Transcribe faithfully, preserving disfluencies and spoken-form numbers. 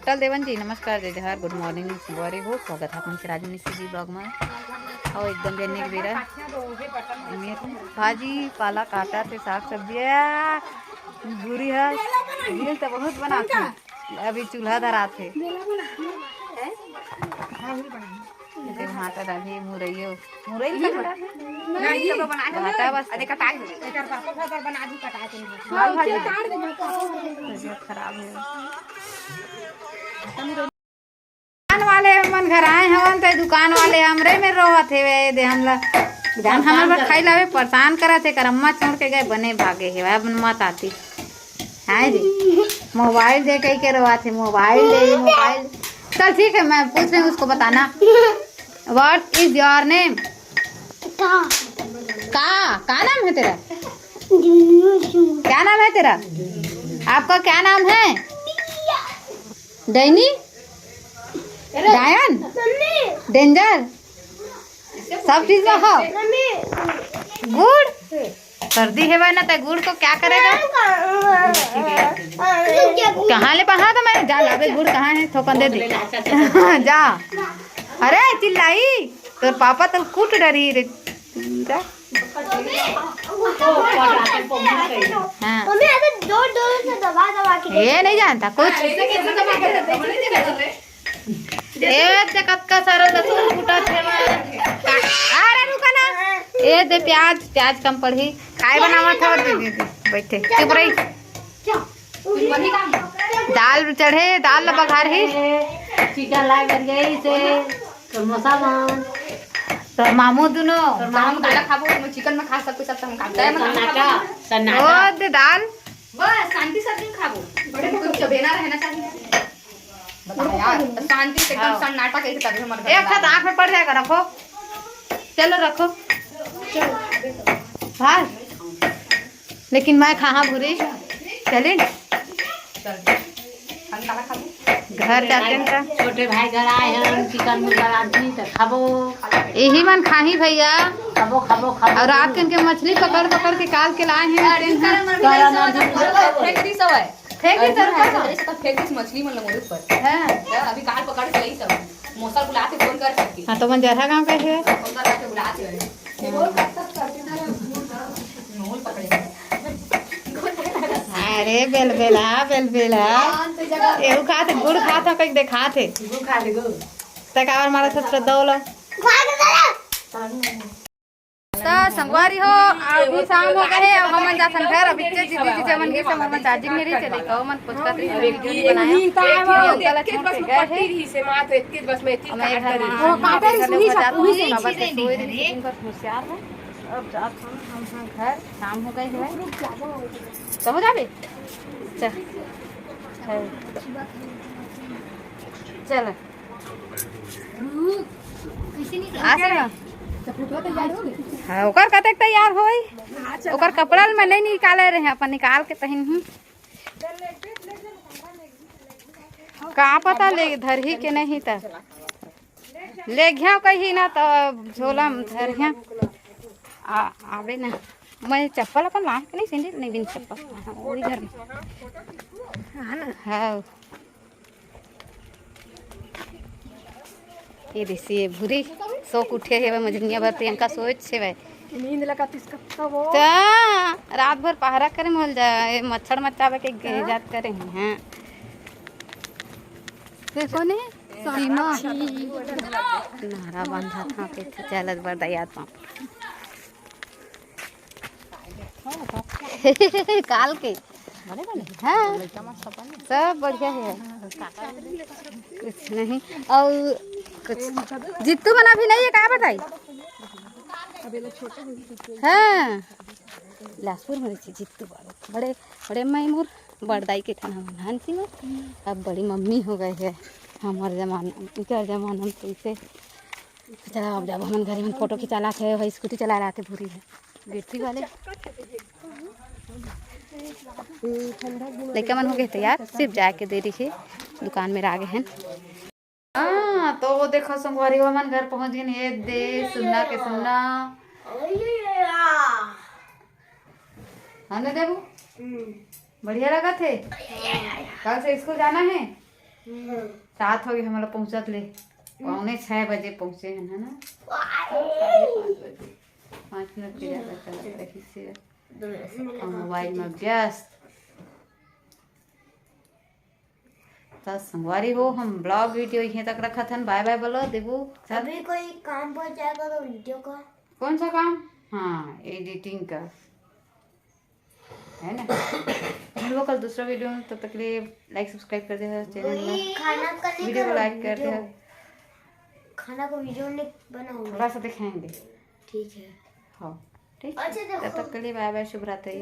कल देवन जी, नमस्कार, जय जोहार, good morning, संगवारी हो, स्वागत है अपन के राजमनीषी जी vlog में। और एकदम बेने के बेरा, भाजी पाला काटा थे, साग सब्जी है, भूरी है, reel तो बहुत बनाथे, अभी चूल्हा धराथे। भाटा डाली, मुरैयो, मुरैयो का भाटा है? नहीं, ये तो बना के भाटा बस। अरे, कटाई हो गई। एकर पापा घर पर बना दी, कटाई के नहीं। हाँ, भाजी। तबियत खराब है। दुकान वाले मन घर आए हवन, तो दुकान वाले हमरे में रोवत हेवे, दे हमला, जान हमर बर खाई लावे, परेशान करत हे, कर अम्मा छोड़ के गए, बने भागे हेवे, अब मत आती। हाय रे, मोबाइल दे कह के रोवत हे, मोबाइल दे, मोबाइल। चल ठीक है, मैं पूछ रही हूँ, उसको बताना। What is your name? का? का, का नाम है तेरा? क्या नाम है तेरा? आपका क्या नाम है? डैनी? डायन? डेंजर? सब चीज में हो। गुड़? सर्दी है भाई ना, तो गुड़ को क्या करेगा? कहाँ ले पहा तो मैं जा लावे गुड़, कहाँ है? थोकन दे दे। जा। अरे चिल्लाई, तोर पापा तो कूट डरी रे। जा। हाँ। मम्मी, ऐसे जोर जोर से दबा दबा के ये नहीं जानता कुछ। ए दे, कतका सारा लहसुन कूटत हे। अरे रुका ना। ए दे, प्याज, प्याज कम पड़ही। खाए बनावत हव, दे, दे, दे। बैठे, चुप रही। दाल चढ़े, दाल ला बघारही। चिकन ला कर गई से, समोसा बन। तो मामू दुनो। तो मामू दादा खाबो, चिकन में खा सकते सब, हम खाते हैं, मतलब, सन्नाटा, सन्नाटा। ओ दे दाल। बस शांति से दिन खाबो, बड़े कुछ चबेना रहना चाहिए। बताओ यार, तो शांति से एकदम हाँ। सन्नाटा कही, तभी हमर घर एक हाथ आँख में पड़ जाएगा, रखो। चलो रखो। भाई, लेकिन मैं कहाँ भूरी। चलिन। चल। हम काला खाबो? घर जाते हैं का? छोटे भाई घर आए हैं, चिकन मुर्गा लाती तो खाबो। यही मन खाही भैया। खाबो, खाबो, खाबो। और रात के इनके मछली पकड़ पकड़ के काल के लाए हैं। फेंक दी सब है। फेंक दी सब है। फेंक दी सब है। ऐसे तो फेंक दी मछली मन मोरे ऊपर। हाँ। अभी काल पकड़ के लाई सब। मौसा बुला के फोन कर सकती। हाँ, तो मन जरहा गाँव के है। फोन कर के बुला के। अरे बेलबेला, बेलबेला। एहू खात हे, गुड़ खात हे, कहीं देखात हे। गुड़ खा ले, गुड़। ते काबर मारत हस, श्रद्धा वाला? तो संगवारी हो, अभी शाम हो गए हे, अब हमन जाथन घर। अभी ते जीजी जी जेमन के समूह में charging नहीं रही, चले कहो मन कुछ कर रही, video नहीं बनाया। ये अंकल छोड़ के गए हे। मैं घर में वो काटे रही, सुनी सब, वही से। दिन भर होशियार है। अब जात हन हम, हम घर, शाम हो गई है। तो हो जाबे? चल। चल। आ से ना। हाँ, ओकर कतेक तैयार होई? ओकर कपड़ा ल मैं नहीं निकाले रहे, अपन निकाल के पहन ही। का पता ले धरही के नहीं त। ले घ्या कही ना, त झोला में धर घ्या। आ, आवे ना। मैं चप्पल अपन लाए के नहीं, सैंडल नहीं, बिन चप्पल। हाँ, वही घर में। हाँ। ये देसी, ये भूरी। सोक उठे हे, मझनिया भर प्रियंका सोच छे भाई। नींद लगा तिसका वो। ता, रात भर पहरा करे में होल जा, ये मच्छर मचावे के गे-, हाँ। जात करे हैं, हाँ। फिर कौन है? सीमा। नारा बांधा था, के चलत बर दया था। काल के। हाँ, सब बढ़िया है। कुछ नहीं। और कुछ जित्तू मन अभी नहीं है, का बताई? हाँ, बिलासपुर में रही थी जित्तू बाबू। बड़े, बड़े माई मोर, बड़दाई के ठन हमन हंसी में। अब बड़ी मम्मी हो गए है। हमार जमाना, इनकर जमाना में कैसे। चला, अब जब हमन घरे में फोटो खिंचा लाथे, वही स्कूटी चला लाथे भूरी है, बैटरी वाले। लइका मन हो गए तैयार, सिर्फ जाए के देरी है, दुकान में आ गए हैं। हाँ, तो वो देखो संगवारी, वो मन घर पहुंच गए। ये दे सुन्ना के सुन्ना। हाँ ना देबू? बढ़िया लगा थे। कल से स्कूल जाना है? रात हो गई हमला पहुंचत ले, पौने छः बजे पहुंचे हैं, है ना? पाँच मिनट के ज़्यादा चलत रही से। हम मोबाइल में व्यस्त। त संगवारी हो, हम ब्लॉग वीडियो इहें तक रखत हन। बाय बाय बोलो देबू। चल। अभी कोई काम पड़ जाएगा तो वीडियो का। कौन सा काम? हाँ, एडिटिंग का, है ना? मिलबो कल दूसरा वीडियो में, तब तक के लिए लाइक सब्सक्राइब कर दे चैनल में, खाना का नहीं वीडियो को करो, लाइक कर दे। वीडियो। खाना को वीडियो नहीं बनाऊंगा। थोड़ा सा दिखाएंगे। ठीक है। हाँ, ठीक। अच्छा, देखो। तब तक के लिए बाय बाय, शुभ रात्रि।